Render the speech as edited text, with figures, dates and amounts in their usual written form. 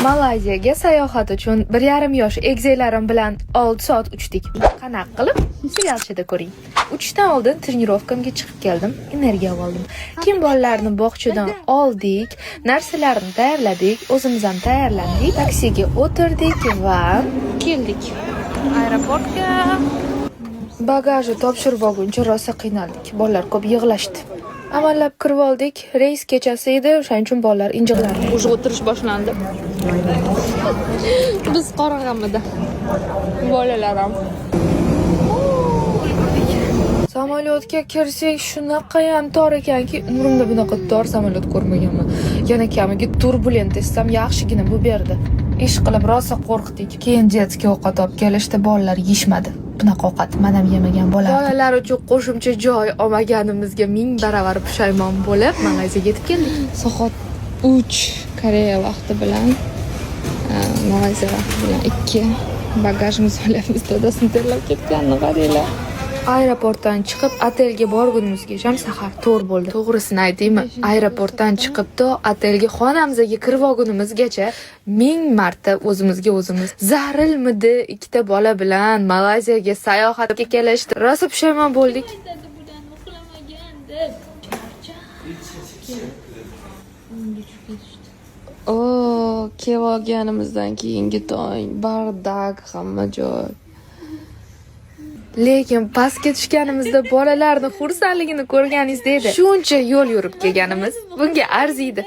Malayziyaga sayohat uchun 1,5 yosh egizaklarim bilan 6 soat uchdik. Qanaqa qilib? Serialchada ko'ring. Uchishdan oldin trenirovkamga chiqib keldim, energiya oldim. Keyin bolalarni bog'chadan oldik, narsalarni tayyorladik, o'zimiz ham tayyorlandik, taksiga o'tirdik va Keldik aeroportga. Bagajni topshirib olguncha rosa qiynaldik. Bolalar ko'p yig'lashdi. Amallab kirib oldik. Reys kechasi edi, o'shaning uchun bolalar injiqlardi. Уже o'tirish boshlandi. Biz qorag'amida. Bolalar ham. Samolyotga kirsak, shunaqayam tor ekanki, umrimda bunaqa tor samolyot ko'rmaganman. Yana kamiga turbulent desam, yaxshigina bu berdi. Ish qilib rosa qo'rqdik. Keyin детский ovqat olib kelishdi, bolalar yeyishmadi. Bunaqa ovqat man ham yemagan bo'lardim. Bolalar uchun qo'shimcha joy olmaganimizga ming baravar pushaymon bo'lib, Malayziyaga yetib keldik. Soat 3 Koreya vaqti bilan, Malayziya vaqti bilan 2. Bagajimizni olyapmiz. Dadasini terlab ketganini qaranglar. Aeroportdan chiqib otelga borgunimizgacha sahar 4 bo'ldi. To'g'risini aytaymi, aeroportdan chiqib to otelga, xonamizga kirib olgunimizgacha ming marta o'zimizga o'zimiz zarilmidi ikkita bola bilan Malayziyaga sayohatga kelishdi. Rosa pushaymon bo'ldik. Uxlamagan deb charchab. O, kelib olganimizdan keyingi tong, бардак hamma joy. Lekin pastga tushganimizda bolalarni xursandligini ko'rganingizda edi. Shuncha yo'l yurib kelganimiz bunga arziydi.